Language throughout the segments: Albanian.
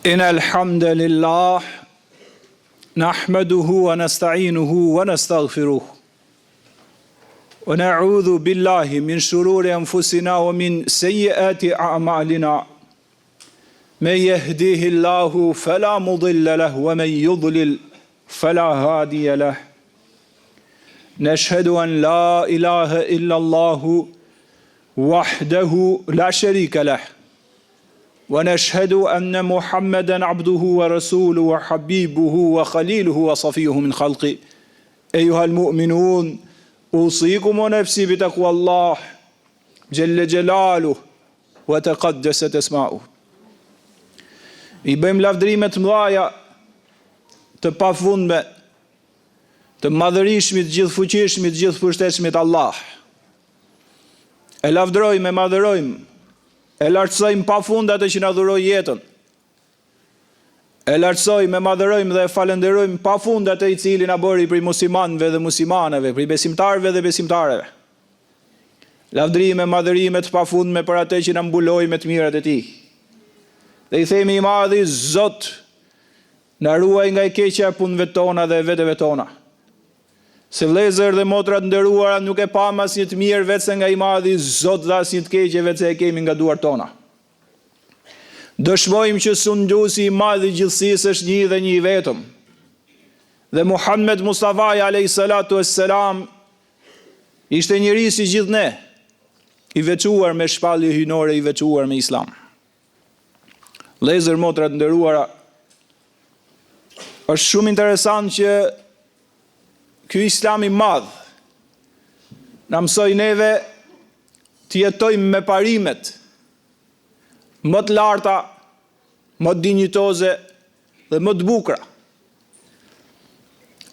إن الحمد لله نحمده ونستعينه ونستغفره ونعوذ بالله من شرور أنفسنا ومن سيئات أعمالنا من يهديه الله فلا مضل له ومن يضلل فلا هادي له نشهد أن لا إله إلا الله وحده لا شريك له ونشهد أن محمدا عبده ورسوله وحبيبه وخليله وصفيه من خلقه أيها المؤمنون أوصيكم ونفسي بتقوى الله جل جلاله وتقدست اسماؤه I bëjmë lavdërime të mëdha të pafundme të madhërishmit, gjithëfuqishmit, gjithëpushtetshmit Allah. E lavdërojmë, e madhërojmë, e lartësojmë pafund atë që na dhuroi jetën. E lartësojmë, e madhërojmë dhe e falënderojmë pafund atë i cili na bëri prej muslimanëve dhe muslimaneve, prej besimtarëve dhe besimtareve. Lavdërime, madhërime të pafundme për atë që na mbuloi me të mirat e tij. Dhe i themi i madhi Zot, na ruaj nga e keqja e punëve tona dhe e veteve tona. Se vëllezër dhe motra të nderuara nuk e pamë asnjë të mirë veçse nga i madhi Zot dhe asnjë të keqe veçse e kemi nga duart tona. Dëshmojmë që sunduesi i madh i gjithësisë është një dhe një i vetëm. Dhe Muhammed Mustafa alayhi salatu wassalam ishte njeri si gjithë ne, i veçuar me shpallje hyjnore, i veçuar me Islam. Vëllezër motra të nderuara, është shumë interesant që ky Islam i madh na mësoi neve të jetojmë me parimet më të larta, më dinjitoze dhe më të bukura.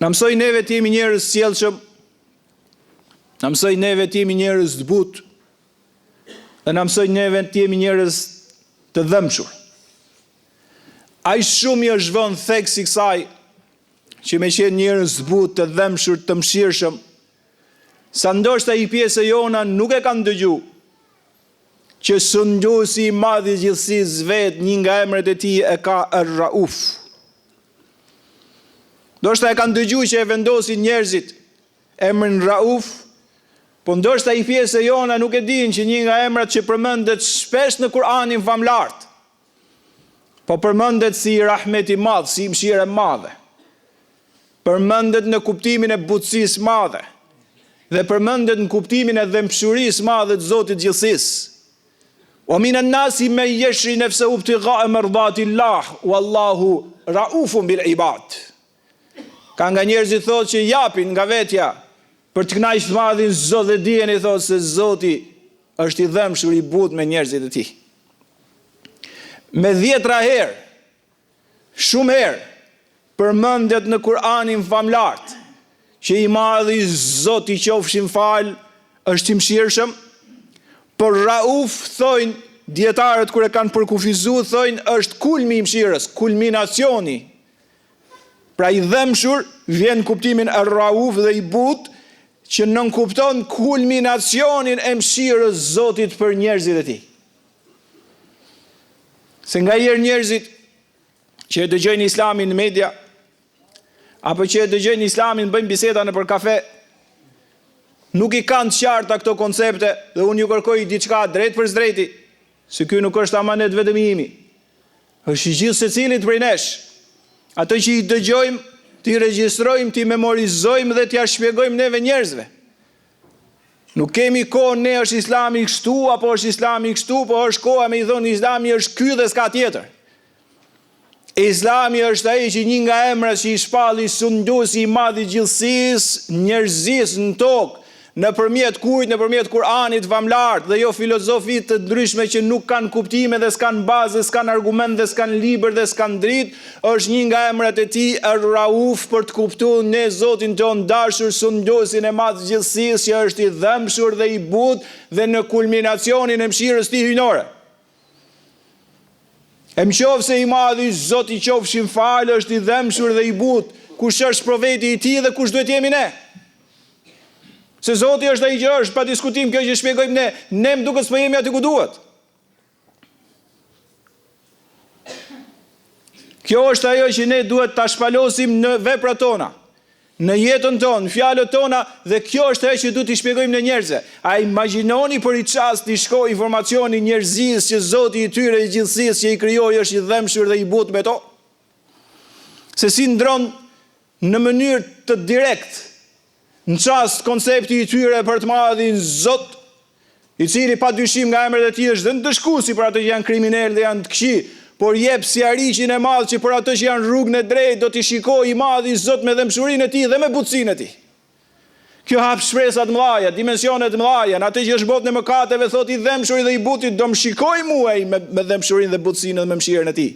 Na mësoi neve të jemi njerëz të sjellshëm, na mësoi neve të jemi njerëz të butë, dhe na mësoi neve të jemi njerëz të dhembshur. Aq shumë i është vënë theksi kësaj që me qenë njerëz të butë, të dhembshur, të mëshirshëm, sa ndoshta një pjesë e jona nuk e kanë dëgju që sunduesi i madh i gjithësisë vetë një nga emrat e tij e ka Er-Rauf. Ndoshta e kanë dëgju që e vendosin njerëzit emrin Rauf, po ndoshta një pjesë e jona nuk e dinë që një nga emrat që përmendet shpesh në Kur'anin famëlartë, po përmendet si rahmet i madh, si mëshirë e madhe. Përmendet në kuptimin e butësisë madhe dhe përmendet në kuptimin e dhembshurisë madhe të Zotit të gjithësisë. Wa minan nasi men yashri nafsahu ibtigha'a mardatillah wallahu raufun bil ibad. Ka nga njerëzit thotë që japin nga vetja për të kënaqur të madhin Zot dhe dijeni thotë se Zoti është i dhembshur i butë me njerëzit e tij. Me dhjetra herë, shumë herë, përmendet në Kur'anin famëlartë që i madhi Zot i qofshim falë është i mëshirshëm, por Rauf thojnë dijetarët kur e kanë përkufizu thojnë është kulmi i mëshirës, kulminacioni Pra i dhembshur vjen në kuptimin er-Rauf dhe i butë që nënkupton kulminacionin e mëshirës Zotit për njerëzit e tij. Se nganjëherë njerëzit që e dëgjojnë Islamin në media apo që e dëgjojnë Islamin bëjnë biseda nëpër kafe nuk i kanë të qarta këto koncepte dhe unë ju kërkoj diçka drejtpërsëdrejti, se ky nuk është amanet vetëm i imi. Është i gjithsecilit prej nesh. Ato që i dëgjojmë, t'i regjistrojmë, t'i memorizojmë dhe t'ia shpjegojmë neve njerëzve. Nuk kemi kohë ne është islami kështu, apo është islami kështu, po është koha me i thonë islami është ky dhe s'ka tjetër. Islami është ai që një nga emrat që i shpalli sunduesi i madh i gjithësisë, njerëzisë në tokë, nëpërmjet kujt, nëpërmjet Kur'anit famëlartë dhe jo filozofi të ndryshme që nuk kanë kuptime dhe s'kanë bazë dhe s'kanë argument dhe s'kanë libër dhe s'kanë dritë, është një nga emrat e tij Er-Rauf për të kuptu ne Zotin tonë dashur sunduesin e madh të gjithësisë që është i dhembshur dhe i butë dhe në kulminacionin e mëshirës tij hyjnore. E në qoftë se i madhi Zot i qofshim falë është i dhembshur dhe i butë, kush është profeti i tij dhe kush duhet të jemi ne? Se Zoti është ai që është, pa diskutim kjo që shpjegojmë ne, ne më duket s'po jemi aty ku duhet. Kjo është ajo që ne duhet ta shpalosim në veprat tona, në jetën tonë, në fjalët tona dhe kjo është ajo që duhet t'i shpjegojmë ne njerëzve. A imagjinoni për një çast t'i shkojë informacioni njerëzisë që Zoti i tyre i gjithësisë që i krijoi është i dhembshur dhe i butë me to? Se si ndron në mënyrë të direkt Në çast koncepti i tyre për të madhin Zot, i cili pa dyshim nga emrat e tij është dhe ndëshkuesi për ato që janë kriminelë dhe janë të këqij, por jep sihariqin e madh që për ato që janë rrugën e drejtë do t'i shikojë i madhi Zot me dhembshurinë e tij dhe me butësinë e tij. Kjo hap shpresa të mëdha, dimensione të mëdha, në atë që është botën e mëkateve thotë i dhembshuri dhe i buti do më shikojë mua ai me, me dhembshurinë dhe butësinë dhe me mëshirën e tij.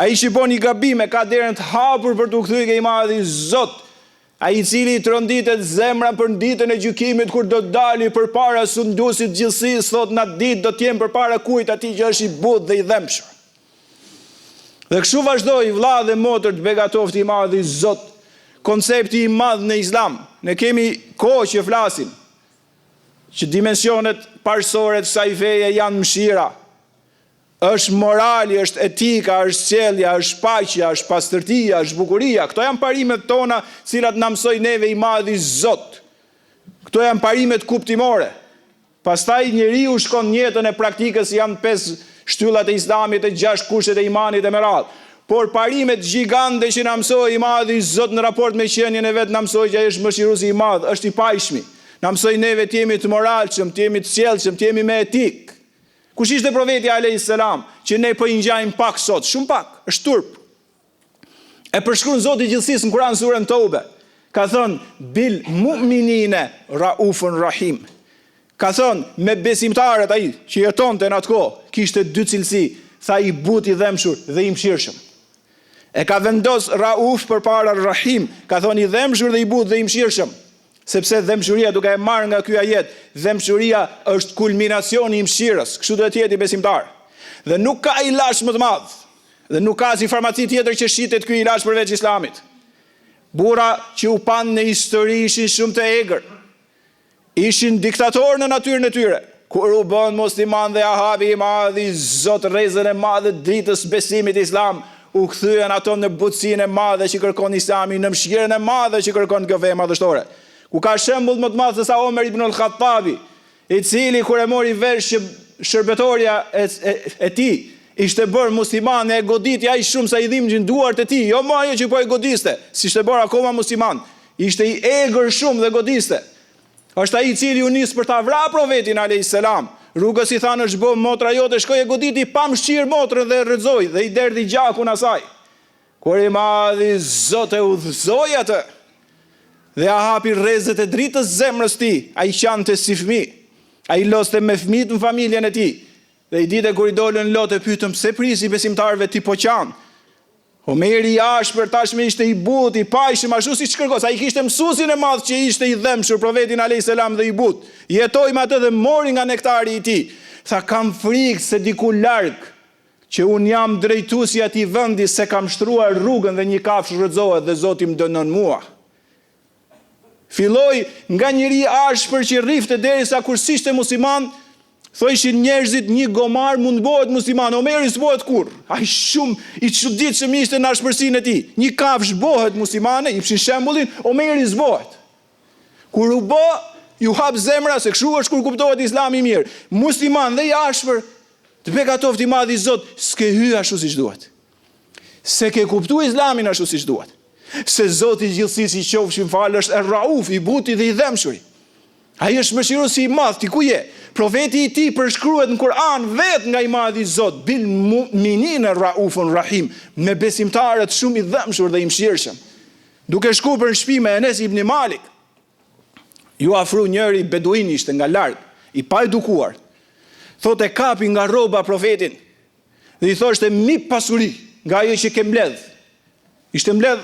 Ai që bën një gabim e ka derën të hapur për t'u kthyer ke i madhi Zot. Ai i cili i tronditet zemra për ditën e gjykimit kur do të dali përpara sunduesit të gjithësisë thotë në atë ditë do të jem përpara kujt atij që është i butë dhe i dhembshur. Dhe kështu vazhdoi vëlla dhe motër të begatoftë i madhi Zot. Koncepti i madh në Islam. Ne kemi kohë që flasim që dimensionet parësore të kësaj feje janë mëshira. Është morali, është etika, është sjellja, është paqja, është pastërtia, është bukuria. Këto janë parimet tona, të cilat na mësoi neve i madhi Zot. Këto janë parimet kuptimore. Pastaj njeriu shkon në jetën e praktikës, janë pesë shtyllat e Islamit e gjashtë kushtet e imanit e me radhë. Por parimet gjigande që na mësoi i madhi Zot në raport me qenien e vet na mësoi që ai është mëshiruesi i madh, është i paqshmi. Na mësoi neve të jemi të moralshëm, të jemi të sjellshëm, të jemi me etikë. Kush ishte profeti alejhi selam, që ne po i ngjajmë pak sot, shumë pak, është turp. E përshkruan Zoti i gjithësisë në Kur'an suren Teube. Ka thënë bil mu'minine raufun rahim. Ka thënë me besimtarët ai që jetonte në atë kohë, kishte dy cilësi, tha i butë i dhembshur dhe i mëshirshëm. E ka vendos Rauf përpara Rahim, ka thënë i dhembshur dhe i butë dhe i mëshirshëm. Sepse dhembshuria duke e marrë nga ky ajet, dhembshuria është kulminacioni i mëshirës, kështu duhet të jetë një besimtar. Dhe nuk ka ilaç më të madh, dhe nuk ka asnjë farmaci tjetër që shitet ky ilaç përveç Islamit. Burra që u panë në histori ishin shumë të egër. Ishin diktatorë në natyrën e tyre. Kur u bënë muslimanë dhe ia hapi i madhi Zot rrezen e madhe të dritës së besimit islam, u kthyen ato në butësinë e madhe që kërkon Islami, në mëshirën e madhe që kërkon kjo fe madhështore. Ku ka shembull më të madh sesa Omer ibn al-Khattabi, i cili kur e mori vesh që shërbetorja e, e, e tij ishte bërë muslimane e goditi aq shumë sa i dhimbnin duart e tij, jo më ajo që po e godiste, s'ishte bërë akoma musliman, ishte i egër shumë dhe godiste. Është ai i cili u nis për ta vra Profetin alejhi selam. Rrugës i thanë është bë motra jote, shkoi e goditi pa mëshirë motrën dhe e rrëzoi dhe i derdhi gjakun asaj. Kur i madhi Zot e udhëzoi atë dhe ia hapi rrezet e dritës zemrës tij, ai qante si fëmijë. Ai lozte me fëmijët në familjen e tij. Dhe një ditë kur i dolën lot e pyetën pse prijësi i besimtarëve ti po qan. Omeri i ashpër tashmë ishte i butë, i paqshëm, ashtu siç kërkon, se ai kishte mësuesin e madh që ishte i dhembshur, Profetin alejhi selam dhe i butë. Jetoi me atë dhe mori nga nektari i tij. Tha, kam frikë se diku larg, që unë jam drejtuesi i atij vendi, s'e kam shtruar rrugën dhe një kafshë rrëzohet dhe Zoti më dënon mua. Filloi nga njeri i ashpër që rrifte derisa kur s'ishte musliman, thojshin njerëzit një gomar mund të bëhet musliman, Omeri s'bohet kurrë. Ai shumë i çuditshëm ishte në ashpërsinë e tij. Një kafshë bëhet muslimane, jepshin shembullin, Omeri s'bohet. Kur u bë, iu hap zemra se kështu është kur kuptohet Islami i mirë. Musliman dhe i ashpër, të begatoftë i madhi Zot, s'ke hy ashtu siç duhet. S'e ke kuptu Islamin ashtu siç duhet. Se Zoti i gjithësisë i qofshim falë është Er-Rauf, i buti dhe i dhembshuri. Ai është mëshiruesi i madh, ti ku je? Profeti i tij përshkruhet në Kur'an vetë nga i madhi Zot, bil mu'minine raufun rahim, me besimtarët shumë i dhembshur dhe i mëshirshëm. Duke shku për në shtëpi me Enes ibn Malik, Iu afru njëri beduin ishte nga larg, i paedukuar. Thotë e kapi nga rroba profetin Dhe i thoshte m'ip pasuri nga ajo që ke mbledh. Ishte mbledh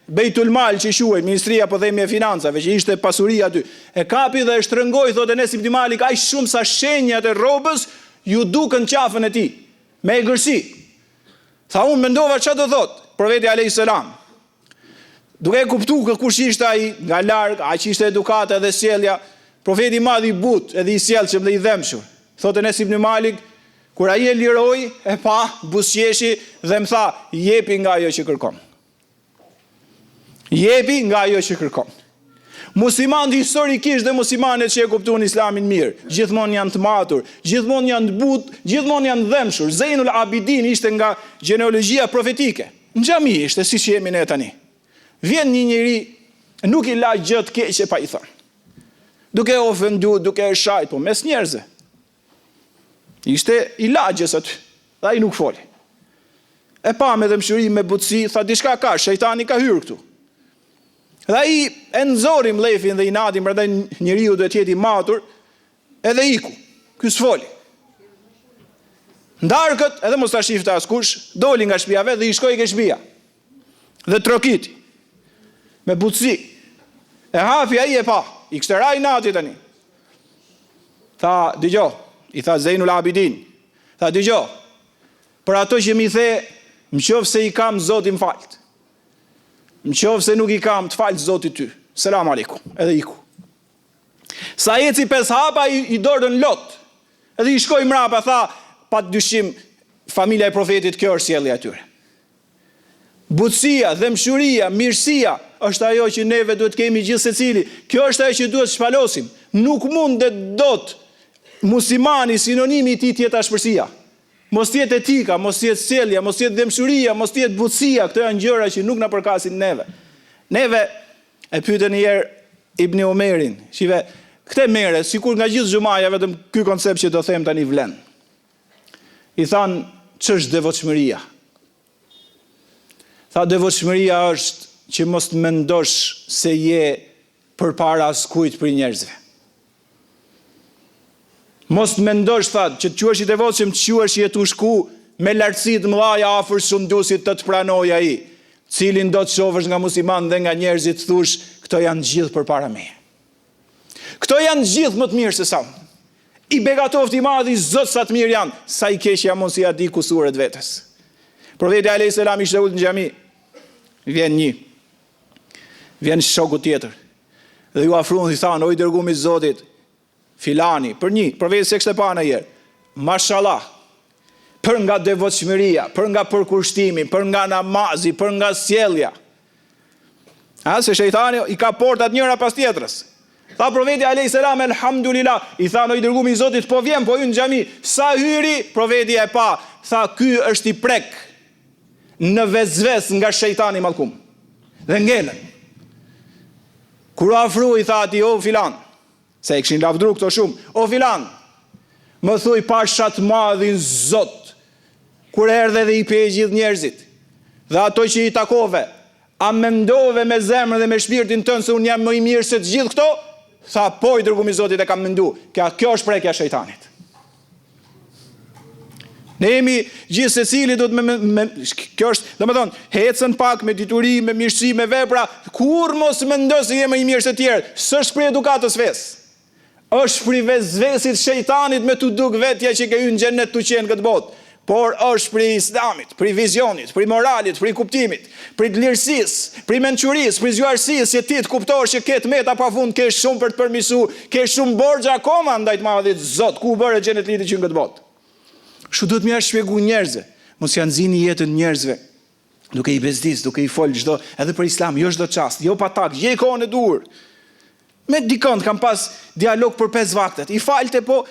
Bejtul Mal që quhej, Ministria po themi e Financave, që ishte pasuri aty. E kapi dhe e shtrëngoi, thotë Enes ibn Malik, aq shumë sa shenjat e rrobës iu dukën qafën e tij, me egërsi. Tha unë mendova ça do thotë, profeti alayhis salam. Duke e kuptu kë kush ishte ai nga larg, aq ishte edukata dhe sjellja, profeti i madh i butë, edhe i sjellshëm dhe i dhembshur. Thotë Enes ibn Malik, Kur ai e liroi, e pa, buzëqeshi dhe më tha, jepi nga ajo që kërkon. Jepi nga ajo që kërkon. Muslimanët historikisht dhe muslimanët që e kuptuan Islamin mirë, gjithmonë janë të matur, gjithmonë janë të butë, gjithmonë janë të dhembshur. Zejnul Abidin ishte nga gjenealogjia profetike. Në xhami ishte siç jemi ne tani. Vjen një njeri, nuk i la gjë të keqe pa i thënë. Duke e ofendu, duke e shajt, po mes njerëzve. Ishte i lagjes aty, dhe ai nuk foli. E pa me dhembshuri, me butësi, tha diçka ka, shejtani ka hyrë këtu. Dhe ai e nxori mllefin dhe inatin, prandaj njeriu duhet të jetë i matur, edhe iku. Ky s'foli. N'darkët, edhe mos ta shifte askush, doli nga shtëpia vet dhe i shkoi ke shtëpia. Dhe trokiti. Me butësi. E hapi ai e pa. I kishte ra inati tani. Tha, dëgjo, i tha Zejnul Abidin. Tha, dëgjo, për ato që m'i the, në qoftë se i kam, Zoti më faltë. Në qoftë se nuk i kam, të faltë Zoti ty. Selam aleikum. Edhe iku. Sa eci pes hapa, i, i dolën lot. Edhe i shkoi mrapa, tha, pa dyshim, familja e profetit, kjo është sjellja e tyre. Butësia, dhembshuria, mirësia është ajo që neve duhet të kemi gjithsecili. Kjo është ajo që duhet të shpalosim. Nuk mundet dot muslimani sinonimi i tij të jetë ashpërsia. Mos të jetë etika, mos të jetë sjellja, mos të jetë dhembshuria, mos të jetë butësia, këto janë gjëra që nuk na përkasin neve. Neve e pyetën një herë Ibni Omerin, shive, këtë merre, sikur nga gjithë xhumaja vetëm ky koncept që do them tani vlen. I thanë, ç'është devotshmëria? Tha devotshmëria është që mos të mendosh se je përpara askujt prej njerëzve. Mos të mendosh, tha, që të quhesh i devotshëm, të quhesh je tu shku me lartësi të mëdha afër sunduesit të të pranojë ai. Cilin do të shofësh nga musliman dhe nga njerëzit thush, këto janë gjithë përpara meje. Këto janë gjithë më të mirë se sa unë. I begatoftë i madhi Zot sa të mirë janë, sa i keq jam unë s'ia di kusuret vetes. Profeti alayhis salam ishte ulë në xhami. Vjen një. Vjen shoku tjetër. Dhe iu afruan i thanë, o i dërgumi i Zotit, filani, për një, profeti s'e kishte pa ndonjëherë. Mashallah. Për nga devotshmëria, për nga përkushtimi, për nga namazi, për nga sjellja. A, se shejtani i ka portat njëra pas tjetrës. Tha profeti alayhis salam elhamdulillah, i thanë o i dërgumi i Zotit, po vjen, po hyn në xhami. Sa hyri, profeti e pa, tha ky është i prek në vesves nga shejtani i mallkum. Dhe ngelën. Kur u afru i tha atij o filan, se e kishin lavdru këto shumë, o filan, më thuj pasha të madhin Zot, Kur erdhe dhe i pe gjithë njerëzit, dhe ato që i takove, a mendove me zemrën dhe me shpirtin tënd se unë jam më i mirë se të gjithë këto? Tha, po i dërgumi i Zotit e kam mendu. Kja, kjo është prekja e shejtanit. Ne jemi gjithsecili duhet me, me, me kjo është, domethënë, ecën pak me dituri, me mirësi, me vepra, kurrë mos mendo se je më i mirë se të tjerët. S'është prej edukatës fesë. Është prej vesvesit shejtanit me t'u duk vetja që ke hy në xhennet tu qenë në këtë botë, por është prej islamit, prej vizionit, prej moralit, prej kuptimit, prej dlirësisë, prej mençurisë, prej zgjuarsisë që ti të kuptosh që ke të meta pafund, ke shumë për të përmirësu, ke shumë borxhe akoma ndaj të madhit Zot, ku u bëre xhenetli ti që në këtë botë. Kështu duhet me ia shpjegu njerëzve, mos ia nxini jetën njerëzve. duke i bezdis, duke i fol çdo, edhe për islam, jo çdo çast, jo pa takt, gjej kohën e duhur. Me dikënd kam pas dialog për pesë vaktet. I falte po,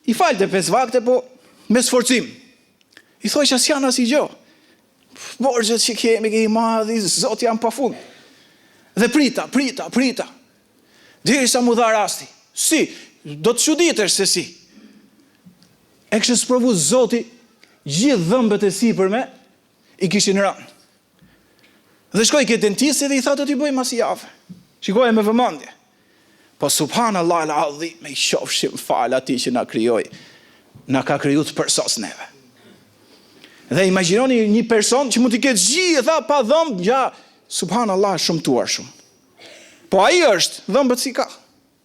i falte pesë vakte po me sforcim. I thojsha s'janë asnjë gjë. Borxhet që kemi ke i madhi Zot janë pafund. Dhe prita, prita, prita. Derisa m'u dha rasti. Si? Do të çuditesh se si. E kishte sprovu Zoti gjithë dhëmbët e sipërme i kishin rënë. Dhe shkoi ke dentisti dhe i tha do t'i bëj mas një jave. Shikoje me vëmendje. Po subhanallah el adhim, i qofshim falë atij që na krijoi. Na ka kriju të përsos neve. Dhe imagjinoni një person që mund t'i ketë gjitha pa dhëmbë, ja, subhanallah, shëmtuar shumë. Po ai është, dhëmbët s'i ka.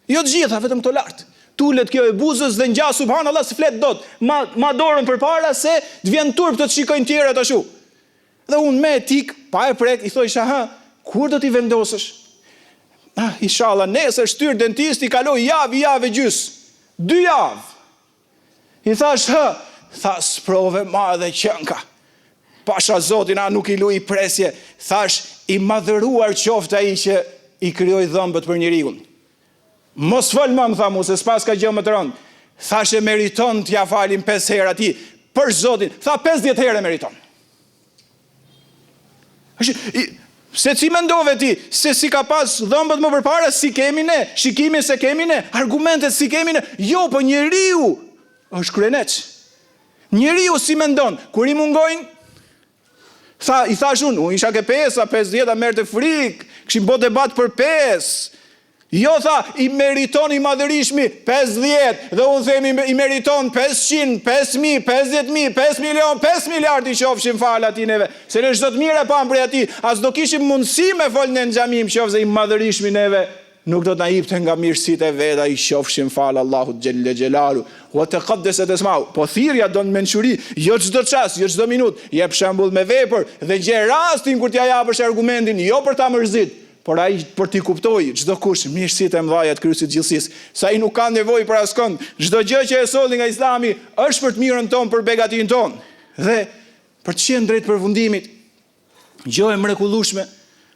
Jo të gjitha, vetëm këto lart. Tulet kjo e buzës dhe ngja subhanallah s'flet dot. Ma ma dorën përpara se të vjen turp të të shikojnë tjerët ashtu. Dhe unë me etikë, pa e prek, i thojsha hë, kur do t'i vendosësh? Ah, inshallah, nesër shtyr dentisti, kaloi javë, javë e gjys. Dy javë. I thash, hë, Tha, sprovë e madhe qenka. Pasha Zotin, a nuk i luj presje. Thash, i madhëruar qoftë ai që i krijoi dhëmbët për njeriun. Mos fol më, më tha mu, se s'paska gjë më të rëndë. Thash e meriton t'ia falim pesë herë atij. Për Zotin, tha 50 herë e meriton. Se si mendove ti, se s'i ka pas dhëmbët më përpara, s'i kemi ne, shikimin s'e kemi ne, argumentet s'i kemi ne. Jo, po njeriu është kryeneç. Njeriu si mendon, kur i mungojnë, tha, i thash unë, unë isha ke pesa, 50, merrte frikë, kishim bo debat për pesë, Jo tha, i meriton i madhërishmi 50 dhe unë them i meriton 500, 5000, 50000, 5 milion, 5 miliard i qofshim falë atij neve. Se ne çdo të mirë e pamë prej atij, as do kishim mundësi me fol ne në xhami në qoftë se i madhërishmi neve nuk do të na jipte nga mirësitë e veta i qofshim falë Allahut xhelle xhelalu wa taqaddasat asma'u. Po thirrja don mençuri, jo çdo çast, jo çdo minutë. Jep shembull me vepër dhe gjej rastin kur t'ia japësh argumentin, jo për ta mërzit, Por ai për t'i kuptojë çdokush mirësitë e mëdha të Krijuesit të gjithësisë, se ai nuk ka nevojë për askënd, çdo gjë që e solli nga Islami është për të mirën tonë, për begatinë tonë. Dhe për të qenë drejt përfundimit, gjë e mrekullueshme,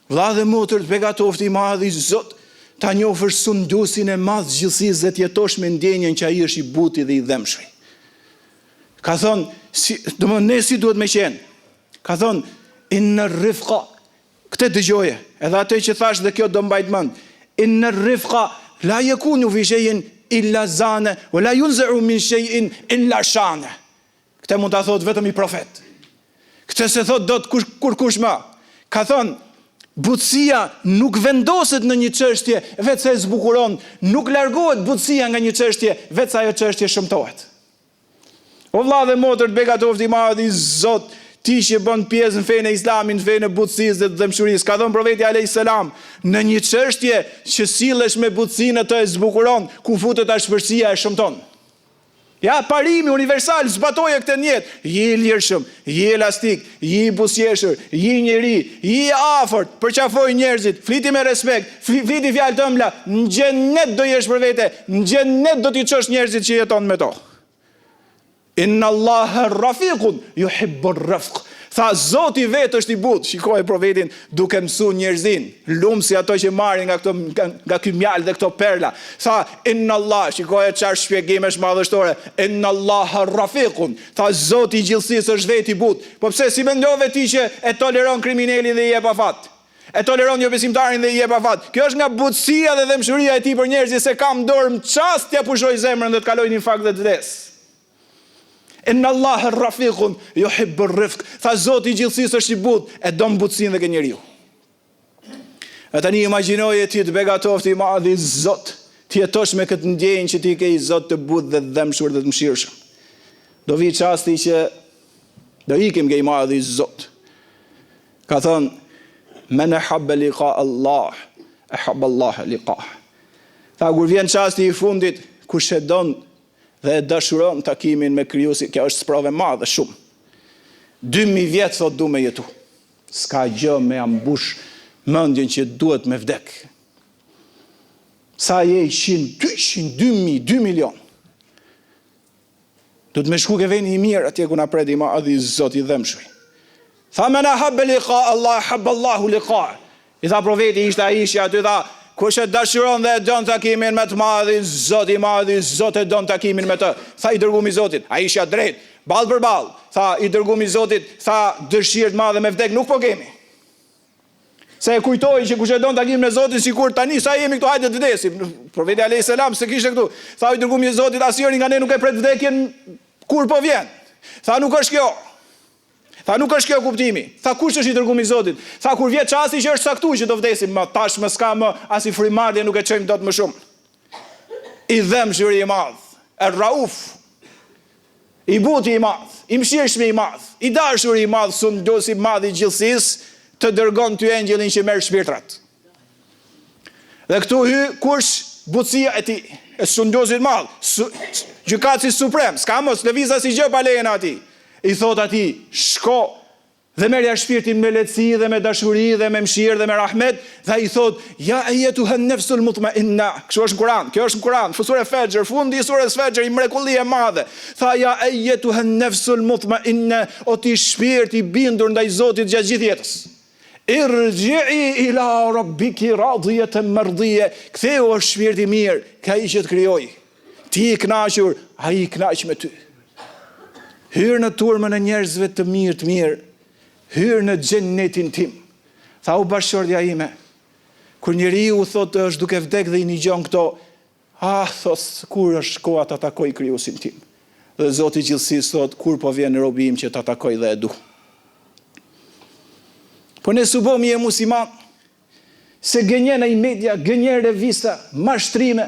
vëlla dhe motër të begatoftë i madhi Zot, ta njohësh sunduesin e madh të gjithësisë dhe të jetosh me ndjenjën që ai është i buti dhe i dhembshuri. Ka thënë, si, domethënë ne si duhet me qenë? Ka thënë, inna rifqa Këtë dëgjoje, edhe atë që thashë dhe kjo do mbajt mend. Inna rifqa la yakunu fi shay'in illa zane wa la yunza'u min shay'in illa shane. Këtë mund ta thotë vetëm një profet. Këtë s'e thotë dot kush kurkush më. Ka thënë, butësia nuk vendoset në një çështje veçse e zbukuron, nuk largohet butësia nga një çështje veçse ajo çështje shëmtohet. O vlla dhe motër të begatoftë i madhi Zot, ti që bën pjesë në fenë e Islamit, në fenë e butësisë dhe të dhembshurisë, ka thënë profeti alejhi selam, në një çështje që sillesh me butësi në të e zbukuron, ku futet ashpërsia e shëmton. Ja, parimi universal, zbatoje këtë në jetë. Ji i lirshëm, ji elastik, ji i buzëqeshur, ji njeri, ji i afërt, përqafoji njerëzit, fliti me respekt, fliti fjalë të ëmbla, në xhennet do jesh për vete, në xhennet do t'i çosh njerëzit që jeton me to. Inna Allahe rafiqun yuhibbu rifq. Tha Zoti vetë është i butë. Shikoje profetin duke mësu njerëzinë, lum si ato që marrin nga këto nga ky mjaltë dhe këto perla. Tha Inna Allah, shikoje çfarë shpjegimesh madhështore. Inna Allahe rafiqun. Tha Zoti i gjithësisë është vetë i butë. Po pse si mendove ti që e toleron kriminelin dhe i jep afat? E toleron jobesimtarin dhe i jep afat. Kjo është nga butësia dhe dhembshuria e tij për njerëzit se kam dorë në çast t'ia pushoj zemrën dhe të kaloj në infarkt dhe të vdes. Inna Allahe rafiqun yuhibbu rifq. Tha Zoti i gjithësisë është i butë, e don butësinë dhe ke njeriu. E tani imagjinoje ti të begatoftë i madhi Zot, të jetosh me këtë ndjenjë që ti ke i Zot të butë dhe të dhembshur dhe të mëshirshëm. Do vijë çasti që do ikim ke i madhi Zot. Ka thënë, Men ehabbe lika Allah, ehabbe Allahu likah. Tha, kur vjen çasti i fundit, kush e don dhe e dashuron takimin me Krijuesin, kjo është sprovë e madhe shumë. 2000 vjet thot du me jetu. S'ka gjë me ja mbush mendjen që duhet me vdek. Sa je 100, 200, 2000, 2 milion. Duhet me shku ke veni i mirë atje ku na pret i madhi Zot i dhembshuri. Tha men ahabbe liqa Allah, ahabbe Allahu liqa. I tha profeti ishte Aisha aty tha, kush e dashuron dhe e don takimin me të madhin Zot i madhi Zot e don takimin me të. Tha i dërgumi i Zotit, Aisha drejt, ballë për ballë. Tha i dërgumi i Zotit, tha dëshirë të madhe me vdek nuk po kemi. Se e kujtoi që kush e don takimin me Zotin sikur tani sa jemi këtu hajde të vdesim. Profeti alayhis salam s'e kishte këtu. Tha i dërgumi i Zotit asnjëri nga ne nuk e pret vdekjen kur po vjen. Tha nuk është kjo. Tha nuk është kjo kuptimi. Tha kush është i dërgumi i Zotit? Tha kur vjen çasti që është caktuar që do vdesim, më tash më s'ka më as i frymëmarrje nuk e çojmë dot më shumë. I dhembshuri i madh, Er Rauf, I buti i madh, i mëshirshmi i madh, i dashuri i madh, sunduesi i madh i gjithësisë, të dërgon ty engjëllin që merr shpirtrat. Dhe këtu hy kush butësia e tij, e sunduesit të madh, su, gjykatësi suprem, s'ka mos lëviz asnjë gjë pa lejen e atij. I thot atij, shko. Dhe merrja shpirtin me lehtësi dhe me dashuri dhe me mëshirë dhe me rahmet dhe ai thotë, Ja ejetuhen nefsul mutmainna, kështu është në Kur'an, kjo është në Kur'an, sure Fexhr, fundi i sures Fexhr, mrekulli e madhe. Tha ja ejetuhen nefsul mutmainna, o ti shpirt i bindur ndaj Zotit gjatë gjithë jetës. Irxhi'i ila rabbiki radijeten merdije, kthehu o shpirt i mirë, ke ai që të krijoi. Ti i kënaqur, ai i kënaq me ty. Hyr në turmën e njerëzve të mirë të mirë, hyr në xhennetin tim. Tha o bashkëshortja ime, kur njeriu thotë është duke vdek dhe i nigjon këto, ah thotë kur është koha ta takoj krijuesin tim. Dhe Zoti i gjithësisë thotë kur po vjen robi im që ta takoj dhe e du. Po ne s'u bëmë je musliman, Se gënjen ai media, gënjen revista, mashtrime,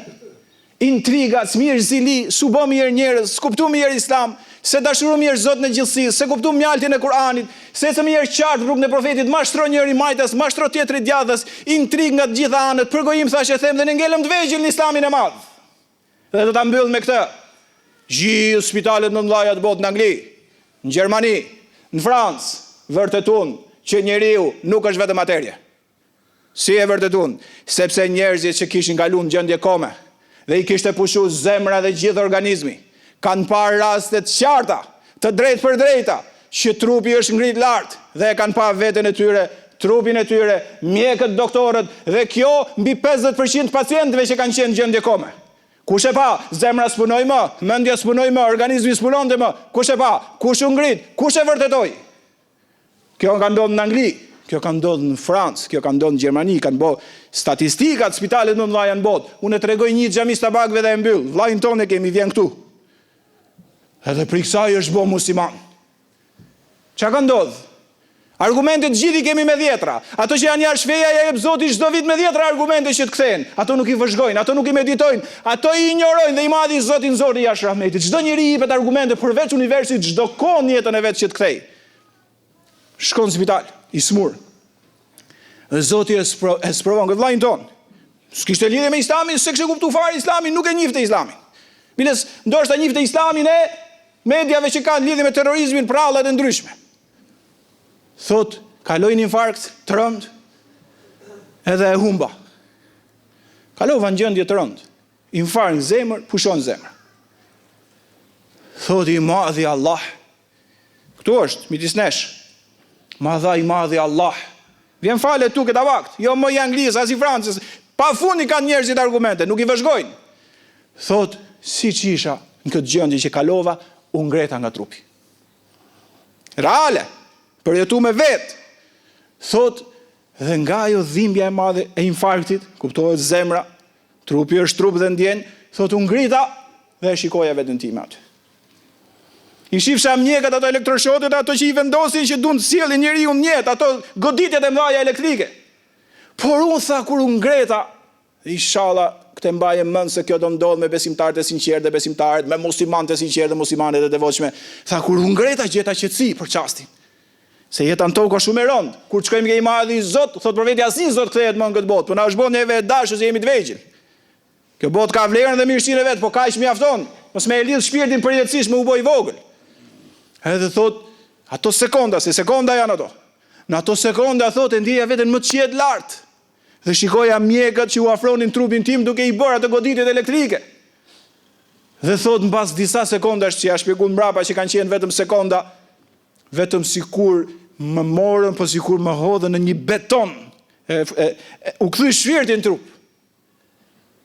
intriga, smirë zili, s'u bo mirë njerëz, s'kuptum mirë islam, s'e dashurum mirë Zotin e gjithësisë, s'e kuptum mjaltin e Kur'anit, s'ecëm mirë qartë rrugën e Profetit, mashtro njëri majtas, mashtro tjetri djathtas, intrigë nga të gjitha anët, përgojim thashethem dhe ne ngelëm të vegjël në islamin e madh. Dhe do ta mbyll me këtë. Gjithë spitalet më të mëdha të botës në Angli, në Gjermani, në Francë, vërtetun që njeriu nuk është vetëm materie. Si e vërtetun? Sepse njerëzit që kishin kalu në gjendje kome dhe i kishte pushu zemra dhe gjithë organizmi, kanë parë raste të qarta, të drejtpërdrejta, që trupi është ngrit lart dhe e kanë pa veten e tyre, trupin e tyre, mjekët, doktorët dhe kjo mbi 50 për qind të pacientëve që kanë qenë në gjendje kome. Kush e pa? Zemra s'punoi më, mendja s'punoi më, organizmi s'punonte më. Kush e pa? Kush u ngrit? Kush e vërtetoi? Kjo ka ndodhur në Angli, kjo ka ndodhur në Francë, kjo ka ndodhur në Gjermani, kanë bo statistikat spitalet më të mëdha në botë. Unë e tregoj një xhamisë tabakëve dhe e mbyll. Vllajin tonë e kemi vjen këtu. Edhe prej kësaj është bo musliman. Ça ka ndodhur? Argumentet gjithë i kemi me dhjetra. Ato që janë jashtë feja ja jep Zoti çdo vit me dhjetra argumente që të kthehen. Ato nuk i vëzhgojnë, ato nuk i meditojnë, ato i injorojnë dhe i madhi Zot i nxori jashtë rahmetit. Çdo njeri i jepet argumente përveç universit çdo kohë në jetën e vet që të kthejë. Shkon në spital, i smur. Dhe Zoti e, spro, e sprovon këtë vllajin tonë. S'kishte lidhje me Islamin, s'e kishte kuptu fare Islamin, nuk e njifte Islamin. Biles, ndoshta njifte Islamin e mediave që kanë lidhje me terrorizmin, prrallat e ndryshme. Thot, kaloi një infarkt të rëndë, edhe e humba. Kalova në gjendje të rëndë. Infarkt në zemër, pushon zemra. Thot i madhi Allah, Këtu është, midis nesh. Ma dha i madhi Allah. Vjen falet këtu këtë vakt, jo më i Anglisë, as i Francës. Pa fund i kanë njerëzit argumente, nuk i vëzhgojnë. Thot, siç isha në këtë gjendje që kalova, u ngreta nga trupi. Reale, përjetu me vetë. Thot, dhe nga ajo dhimbja e madhe e infarktit, kuptohet zemra, trupi është trup dhe ndjen, thot, u ngrita dhe e shikoja veten time aty. I shifsha mjekët ato elektroshotet ato që i vendosin që duan të sjellin njeriun në jetë, ato goditjet e mëdha elektrike. Por unë tha kur u ngreta, ishalla këtë mbaje mend se kjo do ndodhë me besimtarët e sinqertë dhe besimtaret, me muslimanët e sinqertë dhe muslimanet e devotshme. Tha kur u ngreta gjeta qetësi për çastin. Se jeta në tokë është shumë e rëndë. Kur të shkojmë ke i madhi Zot, thotë profeti asnjë s'do të kthehet më në këtë botë, po na është bërë neve e dashur se jemi të vegjël. Kjo botë ka vlerën dhe mirësinë e vet, po kaq mjafton. Mos me e lidh shpirtin përjetësisht me u bo i vogël. Edhe thot, ato sekonda, se sekonda janë ato. Në ato sekonda thot e ndjeja veten më të qetë lart. Dhe shikoja mjekët që u afronin trupin tim duke i bërë ato goditjet elektrike. Dhe thot mbas disa sekondash që ja shpjeguan mbrapa që kanë qenë vetëm sekonda, vetëm sikur më morën, po sikur më hodhën në një beton. E, e, e, u kthy shpirti në trup.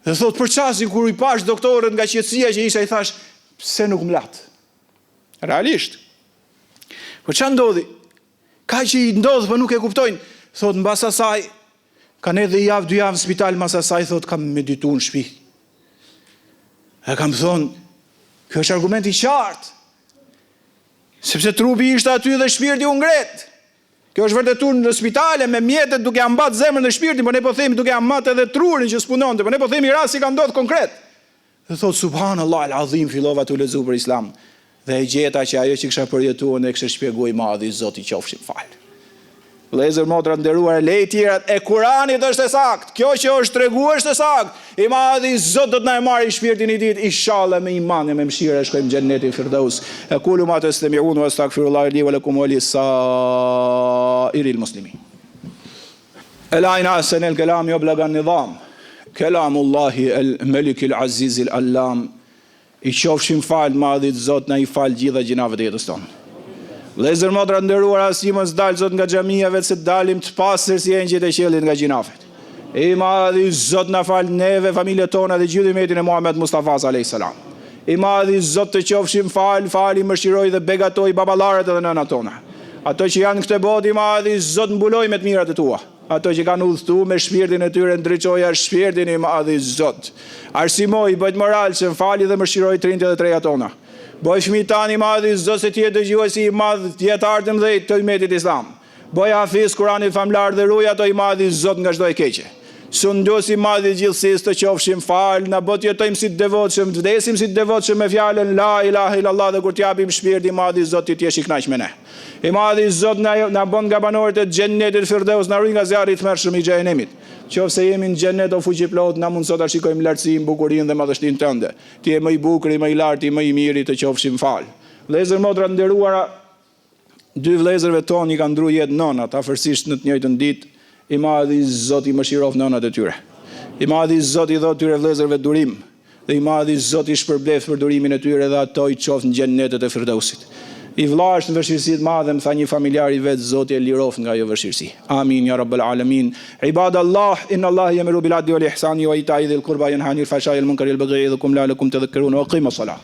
Dhe thot për çastin kur i pash doktorët nga qetësia që isha i thash, pse nuk më lat? Realisht. Po ça ndodhi? Ka që i ndodh, po nuk e kuptojnë. Thot mbas asaj, kanë edhe javë, dy javë në spital, mbas asaj thot kam meditu në shtëpi. E kam thonë, kjo është argument i qartë. Sepse trupi ishte aty dhe shpirti u ngret. Kjo është vërtetuar në spitale me mjetet duke ia mbat zemrën dhe shpirtin, po ne po themi duke ia mat edhe trurin që s'punonte, po ne po themi rast si ka ndodhur konkret. Dhe thotë subhanallah al azim fillova të lexu për islam dhe e gjeta që ajo që kisha përjetuar e kishte shpjeguar i madhi Zoti qofshim fal. Vëllezër motra të nderuara lej tjerat e Kuranit është e saktë kjo që është tregu është e saktë i madhi Zot do të na e marri shpirtin një ditë ishalla me iman e me mëshirë e shkojmë xhennetin Firdaus ekulu ma testemiun wa astagfirullahi li wa lakum wa li sairil muslimin Ela inna ahsenel kelami wa ablagan nidham Kelamullahi el melikil azizil allam I qofshim falë të madhit Zot na i faltë gjitha gjynafet e jetës tonë. Vëllezër motra të nderuar asnjë mos daltë sot nga xhamia veçse të dalim të pastër si engjëjt e qiellit nga gjynafet. I madhi Zot na faltë neve, familjet tona dhe gjithë ymetin e Muhamed Mustafas alejhi selam. I madhi Zot të qofshim falë, fali, mëshiroi dhe begatoi baballarët edhe nënat tona. Ato që janë në këtë botë i madhi Zot mbuloi me të mirat e tua. Ato që kanë udhëtu me shpirtin e tyre ndriçoja shpirtin i madhi Zot. Arsimoi, bëj të moralshëm, fali dhe mëshiroi të rinjtë dhe të rejat tona. Bëj fëmijët tanë i madhi Zot se ti je dëgjuesi i madh dijetarë të mëdhenj të ymetit Islam. Bëj hafiz Kuranit famëlartë dhe ruaj ato i madhi Zot nga çdo e keqe. Sundues i madh i gjithësisë të qofshim falë, na bë të jetojmë si të devotshëm, të vdesim si të devotshëm me fjalën La ilahe illallah dhe kur të japim shpirt i madhi Zot ti të jesh i kënaqur me ne. I madhi Zot na na bën nga banorët e Xhennetit Firdeus, na ruaj nga zjarri i tmerrshëm i Xhehenemit. Qoftë se jemi në Xhennet o Fuqiplotë, na mundëso ta shikojmë lartësinë, bukurinë dhe madhështinë tënde. Ti je më i bukuri, më i larti, më i miri, të qofshim falë. Vëllezër motra të nderuara, dy vëllezërve tonë i kanë ndru jetë nënat, afërsisht në të njëjtën ditë, i madhi Zot i mëshiroftë nënat e tyre. I madhi Zot i dhoftë tyre vëllezërve durim. Dhe i madhi Zot i shpërbleftë për durimin e tyre dhe ato i çoftë në xhennetet e Firdausit. I vëlla është në vështirësi të madhe më tha një familjar i vet Zoti e liroftë nga ajo vështirësi. Amin ya Rabbel Alemin. Ibadallah inna Allaha yamiru bil adli wal ihsani wa itai dhil qurba yanha anil fahshai wal munkari wal baghi yaidhukum la'allakum tadhakkarun wa aqimus salah.